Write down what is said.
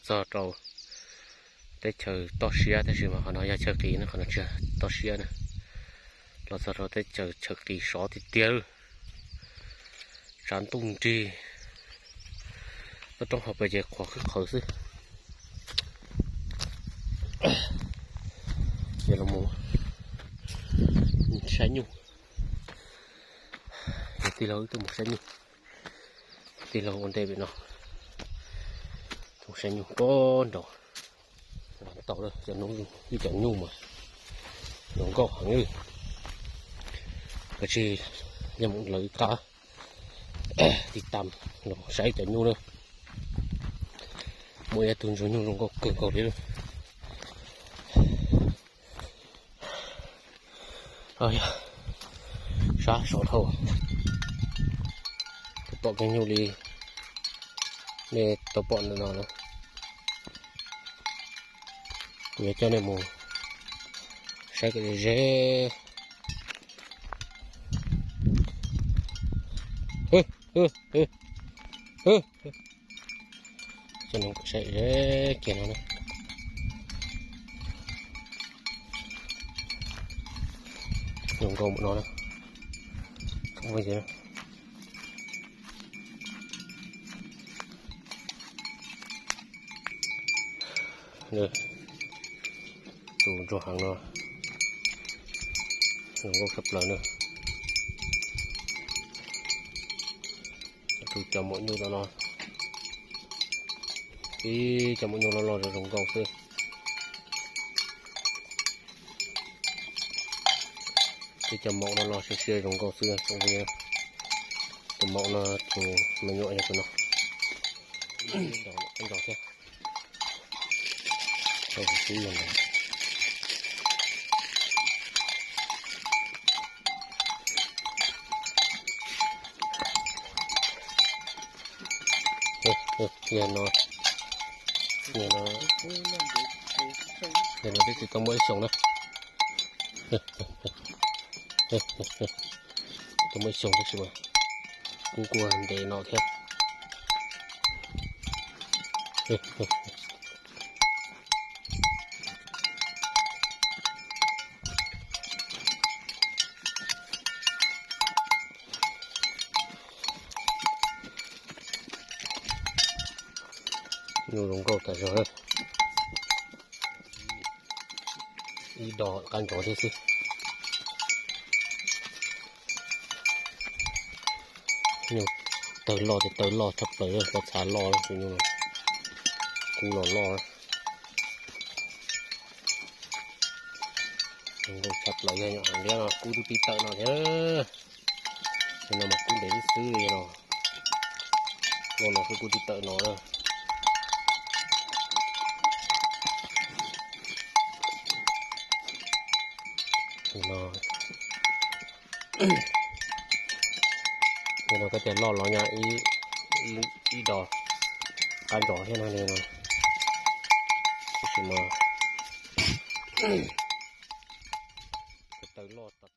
txog rau teb chaws toj siab, tab sis mas qhov no yog chaw qis na, qhov no tsis yog toj siab na. Los txog rau teb chaws chaw qis sov tiag tiag lawm. Tsav ntuj nrig, toj roob hauv pes ces qhuav qhwv qhawv xwb. Ces los mus saib nyuj, tij laug wb tuaj mus saib nyuj. Tij laug ua ntej pem no, tuaj saib nyuj pob nraud. Tau lawm, cov hnub ib cov nyuj mas zoo nkauj heev li. Kav tsij yog mus lawv ib qab tiv tam los saib cov nyuj na. Muaj ib tug ntsuag nyuj zoo nkauj kawg nkaus li lawm. Yog sab saud dhau, kuv pom kiag nyuj li nej tau pom ntawm no na. Kuv yuav coj nej mus saib kom ze ze. Coj nej saib ze kiag no na. Zoo nkauj npaum no na. Tus ntsuag heev no, zoo nkauj tshaj plaws na. Tus cov maum nyuj no, ib cov maum nyuj loj loj zoo nkauj xwb. Ib cov maum no los siab siab zoo nkauj xwb tsoom phooj ywg. Tus maum no tus me nyuam yog tus no. Ib nrog thiab. Tub yog ntawd. Yog no, yog no, yog no twb tsis tau muaj ib xyoos na. Tau muaj ib xyoos tab sis mas kub kuj ntev no thiab. Nyuj zoo nkauj tas zog. Ib dos qab ntsov thiab xwb. Nyuj tawg loj ces tawg loj tshaj plaws, txav loj, kub los loj. Zoo nkauj tshaj plaws, yog nyuam heev thiab no, kub twb pib tawm no thiab. Tus no mas kub ntev xwb xwb no. Loj no xwb kub twb tawm no na. Tus no koj tias loj los nyaj ib dos qab ntsov thiab no li no. Tab sis mas tawg loj tas